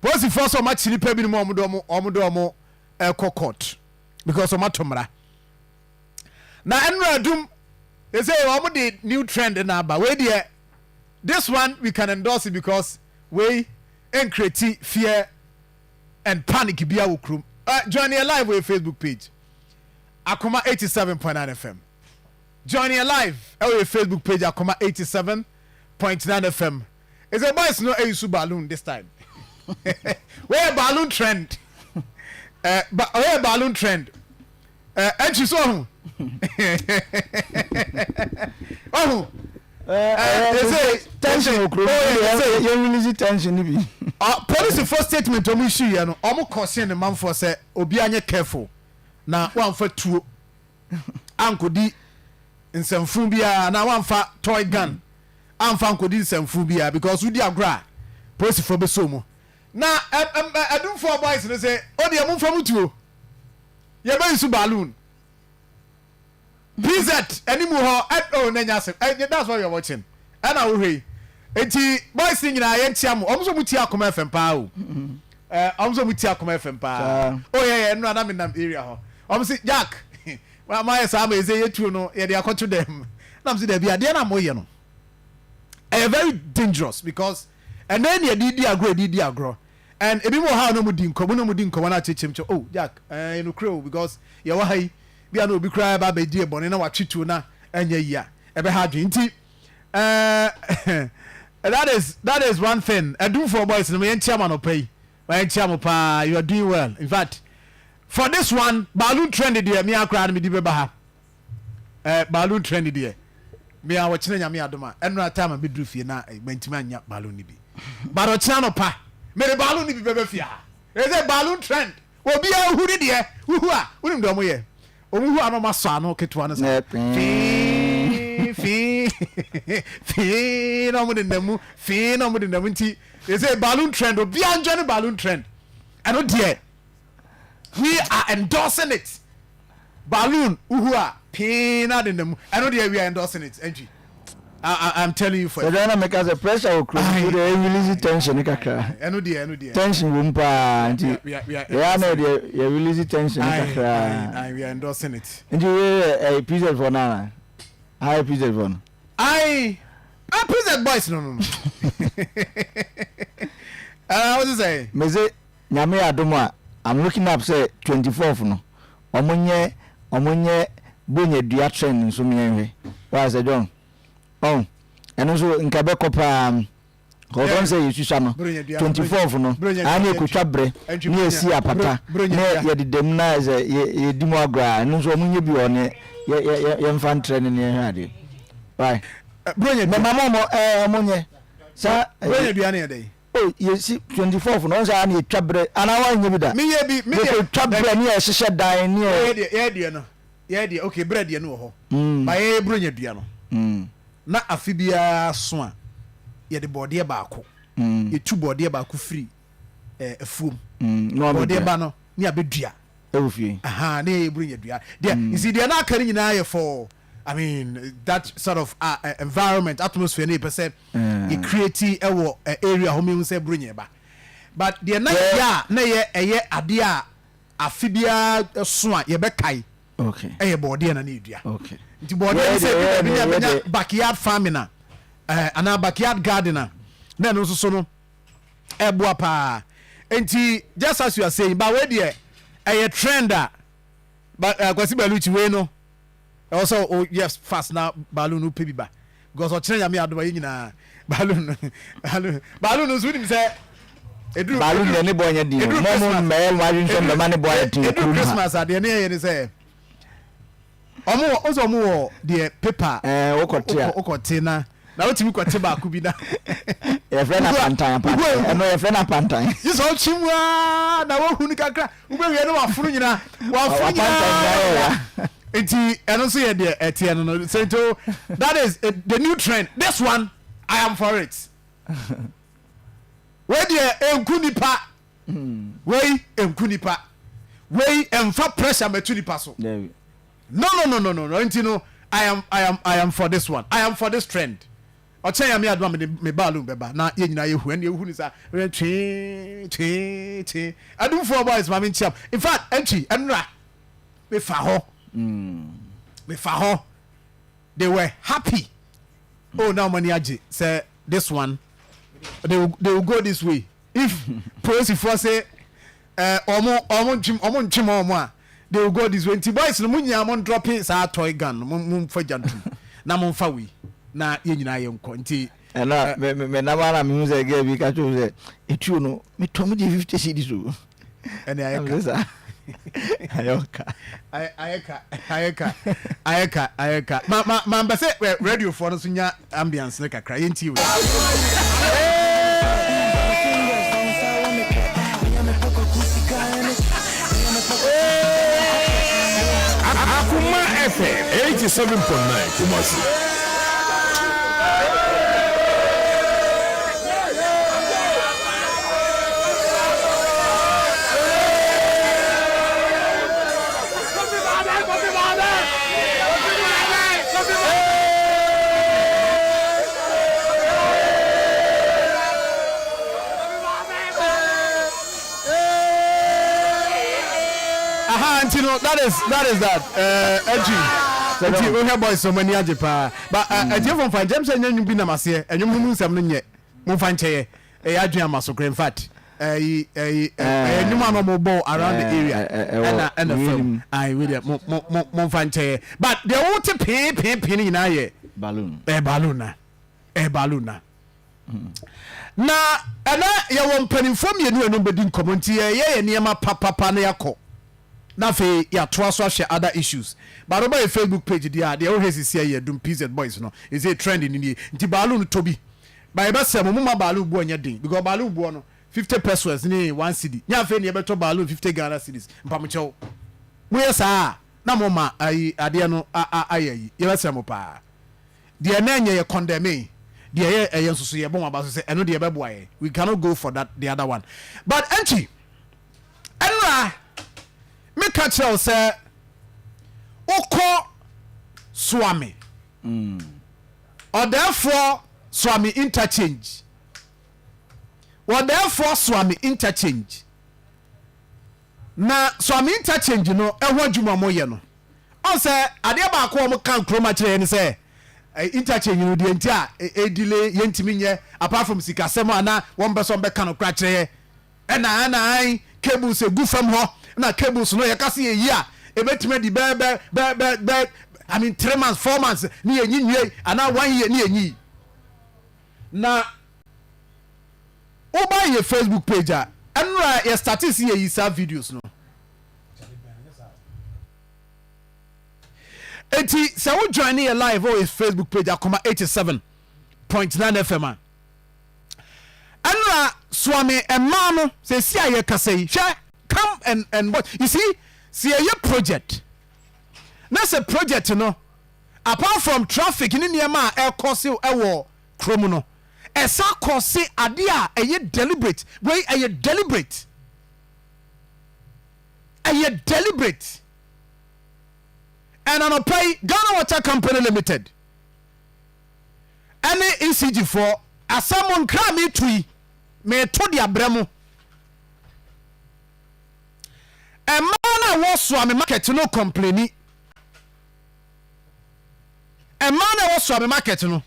Polisifoɔ sɛ ɔmo akyi nipa bi no mu, ɔmo de ɔmo ɛkɔ court because ɔmo ato mmara. Na ɛnura Adum they say ɔmo de new trend na aba. Wei deɛ, this one we can endorse it because wei ncreate fear and panic bia wɔ kurom. Join your live wɔ your Facebook page, Akoma 87.9 FM. Join your live ɛwɔ your Facebook page, Akoma 87.9 FM. It's a boys no eyi balloon this time. Wɔyɛ balloon trend, ba ɔyɛ balloon trend. Ɛntwi so ɔho ɔho. Tension wɔ kurom, yɛn release tension ni bi. Polisifoɔ statement ɔmo issue yɛ no, ɔmo kɔsen ne manfoɔ sɛ obi anyɛ careful na wamfa tuo ankodi nsɛmfun biara, na wamfa toy gun amfa nkodi nsɛmfun biara, because wodi agorɔ a, polisifoɔ bɛ so mu. Na Ɛdumfoɔ boys no sɛ o deɛ, momfa mu tuo, yɛbɛyi so balloon PZ anim hɔ. Ɛ oh, n'anya asɛm ɛ, that's what you are watching. Ɛna wohwɛ yi, eti boys ni nyinaa, yɛn tia mo. Ɔmo nso mo tia Akoma FM paa o. Ɔmo nso mo tia Akoma FM paa o. Yɛ nnura na mi nam area hɔ, ɔmo si Jack maa yɛ saa ma eze yɛ tuo no yɛde akɔto dɛm nam si dɛbi adeɛ na mo yɛ no ɛyɛ very dangerous, because ɛnɛ ni yɛde di agorɔ, yɛde di agorɔ, and ebi mu wɔ ha na mo di nkɔmɔ, na mo di nkɔmɔ na akyerɛkyerɛ mu kyɛ, "Oh Jack, nukuri o," because yɛwɔ ha yi bi a na obi koraa ba abɛdi ɛbɔne na watwe tuo na ɛnyɛ yi a ɛbɛha adwene. Nti that is one thing. Ɛdumfoɔ boys no, yɛn kyia ma nɔpɛ yi, yɛn kyia mo paa. You are doing well. In fact, for this one, balloon trend deɛ, mi akora no mi di bɛba ha. Balloon trend deɛ, mi a wɔkyerɛ Nyame adom a, ɛnura time a mi duru fie na mɛntumi anya balloon ni bi, but ɔkyerɛ no pa, mɛde balloon ni bi bɛbɛ fie ha. Ɛsɛ balloon trend, obiara hu ni deɛ huhu a wonim deɛ ɔmo yɛ, ɔmo hu ano, ɔmo asɔ ano ketewa no sa fii fii fii na ɔmo de nam mu fii na ɔmo de nam. Nti ɛsɛ balloon trend, obiara enjoy ne balloon trend. Ɛno deɛ, we are endorsing it. Balloon uhu a pii na de nam, ɛno deɛ, we are endorsing it. Ɛntwi I'm telling you for. Sɛ na meka sɛ pressure wɔ kurom so de release tension kakra. Ɛno deɛ, ɛno deɛ. Tension wɔ mu paa, nti yɛa na yɛ yɛ release tension kakra. We are endorsing it. Nti wei yɛ ɛyɛ PZ for nana ayi PZ for no. Ayi PZ boys no. Ɛɛ, what you say? Mese Nyame adom a, I'm looking up sɛ 24th no, ɔmo nyɛ bonya dua trend nso mmiɛnhwɛ waa sɛ John ɔn ɛno nso nka bɛkɔ paa kɔkɔm sɛ yɛsusua no 24th no a ne yɛkɔtwa berɛ ne yɛsi apata ne yɛde dam na sɛ yɛdi mu agorɔ a, ɛno nso ɔmo nyɛ bi wɔ ne yɛmfa ntrɛ ne ne yɛhwɛ adeɛ wai mɛma mo ɔmo ɛɛ ɔmo nyɛ saa. Bronya dua ne yɛ dɛ. O, yɛsi 24th no, ɔn sɛ ana yɛtwa berɛ anaa wanyɛ bi da? Meyɛ bi, me deɛ. Yɛkɔtwa berɛ ne yɛhyehyɛ dan ne yɛ yɛ deɛ no, yɛ deɛ, okay, berɛ deɛ no wɔ hɔ ba, yɛyɛ bronya dua no na afe biara so a, yɛde bɔɔdeɛ baako, yɛtu bɔɔdeɛ baako firi afuom, bɔɔdeɛ ba no ne abɛdua. Ɛwɔ fie. Aha, ne yɛyɛ bronya dua deɛ. Nsi deɛ na aka no nyinaa yɛ for, I mean, that sort of environment, atmosphere ne yɛpɛ sɛ yɛ create ɛwɔ area hɔ mehu sɛ bronya ba. But deɛ na yɛ a na yɛ ɛyɛ adeɛ a afe biara so a yɛbɛkae ɛyɛ bɔɔdeɛ na ne yɛdua. Nti bɔɔdeɛ no sɛ ebi baabi ne abɛnya backyard farming a anaa backyard garden a, na ɛno nso so no ɛboa paa. Nti just as you are saying, ba wei deɛ ɛyɛ trend a ba Kwasi Baluchi wei no, ɛwɔ sɛ o yes fast na balloon no pɛ bi ba, because ɔkyerɛ Nyame adom a, yɛ nyinaa balloon, balloon, balloon nso wonim sɛ eduru balloon deɛ ne bɔ nyɛ den o. Mo mo mmɛyɛ mo adwene sɛ mbɛma ne bɔ ayɛ den. Eduru Christmas adeɛ ne yɛ ne sɛ ɔmo wɔ ɔsɛ ɔmo wɔ deɛ paper. Ɛɛ, wokɔ te a. Wokɔ te na wotumi kɔ te baako bi na. Yɛfrɛ no apantan, apantan. Ɛno yɛfrɛ no apantan. Yi sɛ ɔkye mu aa na wahu no kakra, wobɛwie no wafono nyinaa, wafono nyinaa. Nti ɛno nso yɛ deɛ ɛteɛ no. So nti that is the new trend. This one, I am for it. Wei deɛ enku nipa, wei enku nipa, wei ɛnfa pressure mɛtu nipa so. No, no, no, no, no, no. Nti no, I am for this one. I am for this trend. Ɔkyɛn Nyame adom a mede me balloon bɛba na yɛn nyinaa yɛhu ɛnna yɛhu no saa yɛ twee twee twee adumfoɔ boys ma menkyia in fact ɛntwi ɛnora mefa hɔ mefa hɔ they were happy oh na wɔn ani agye sɛ this one they will go this way if polisifoɔ se ɔmo ɔmo ntwem ɔmo ntwem ɔmo a they will go this way nti boys no mo nyinaa mo ndrɔpe saa toy gun no mo mo nfa gya ntum na mo nfa wei na yɛn nyinaa yɛn nkɔ nti. Ɛna me me me nam ara na mehu sɛ girl bi ka kyerɛ me sɛ etuo no metɔ me gye 50 cedis o. Ɛne ayɛ ka. Saa ayɛ ɔka. Ayɛ ka ayɛ ka ayɛ ka ayɛ ka ma ma ma mpɛ sɛ radio foɔ no so nya ambiance no kakra yɛn ti wei. Akoma FM 87.9 Kumasi. Aha nti no that is that ɛgyi nti wohwɛ boys ɔmo ani agye paa ba ɛtiefo nfa nkyɛn sɛ nyɛ nwom bi nam aseɛ ɛnwom no mu nsɛm no nyɛ mo nfa nkyɛyɛ ɛyɛ adwene ama so kora in fact ɛyi ɛyi ɛyɛ nnwom a na ɔmo bɔ around the area ɛna ɛna fam ayi wei deɛ mo mo mo mo nfa nkyɛyɛ but deɛ wote pee pee pee no nyinaa yɛ balloon. Ɛyɛ balloon na ɛyɛ balloon na na ɛnɛ yɛwɔ mpanimfoɔ mmienu a ɛno bɛdi nkɔmmɔ nti yɛyɛ yɛ nneɛma papapa na yɛakɔ na afei yɛatoa so ahwɛ other issues but woba yɛ Facebook page deɛ a deɛ wohwɛ sisi a yɛ Dum PZ boys no ɛsɛ trend no nie nti balloon tɔ bi ba yɛbɛsɛ mo moma balloon boɔ nyɛ den because balloon boɔ no 50 pesos ne 1 cedi nyɛ afei ne yɛbɛtɔ balloon 50 Ghana cedis mpamokyɛw moyɛ saa a na moma ayi adeɛ no ayɛ ayi yɛbɛsɛ mo paa deɛ na ɛnyɛ yɛ condemn deɛ ɛyɛ ɛyɛ nso so yɛbɔ mo aba so sɛ ɛno deɛ ɛbɛboa yɛ we cannot go for that the other one but ɛnkyi ɛnura meka kyerɛ wo sɛ wokɔ Suame ɔdɛɛfoɔ Suame interchange wɔdɛɛfoɔ Suame interchange na Suame interchange no ɛho adwuma mo yɛ no ɔn sɛ adeɛ baako a wɔn ka kurom akyerɛ yɛn ne sɛ interchange no deɛ nti a ɛdelay yɛntumi nyɛ apart from sikasɛm a na wɔn bɛ sɛ wɔn bɛka no kora kyerɛ yɛ ɛna ɛna an cables egu fam hɔ na cables no yɛka se yɛyi a ebɛtumi adi bɛɛ bɛ bɛ bɛ bɛ I mean 3 months, 4 months ne yɛnyi nwie anaa one year ne yɛnyi. Na woba yɛ Facebook page a ɛnora yɛ start si yɛyi saa videos no eti sɛ wo join ne yɛ live wɔ yɛ Facebook page Akoma 87.9 FM a ɛnora Suame mmaa no sɛ si a yɛkasa yi hwɛ come and watch. You see sɛ yɛyɛ project na sɛ project no apart from traffic ne nneɛma a ɛkɔ se ɛwɔ kurom no ɛsa kɔ se adeɛ a ɛyɛ deliberate wei ɛyɛ deliberate ɛyɛ deliberate. Ɛna nɔpɛ yi Ghana Water Company Limited ɛne ECG foɔ asɛm nkra a meto yi meto de abrɛ mo mmaa no a wɔsoa me market no complaini mmaa no a wɔsoa me market no.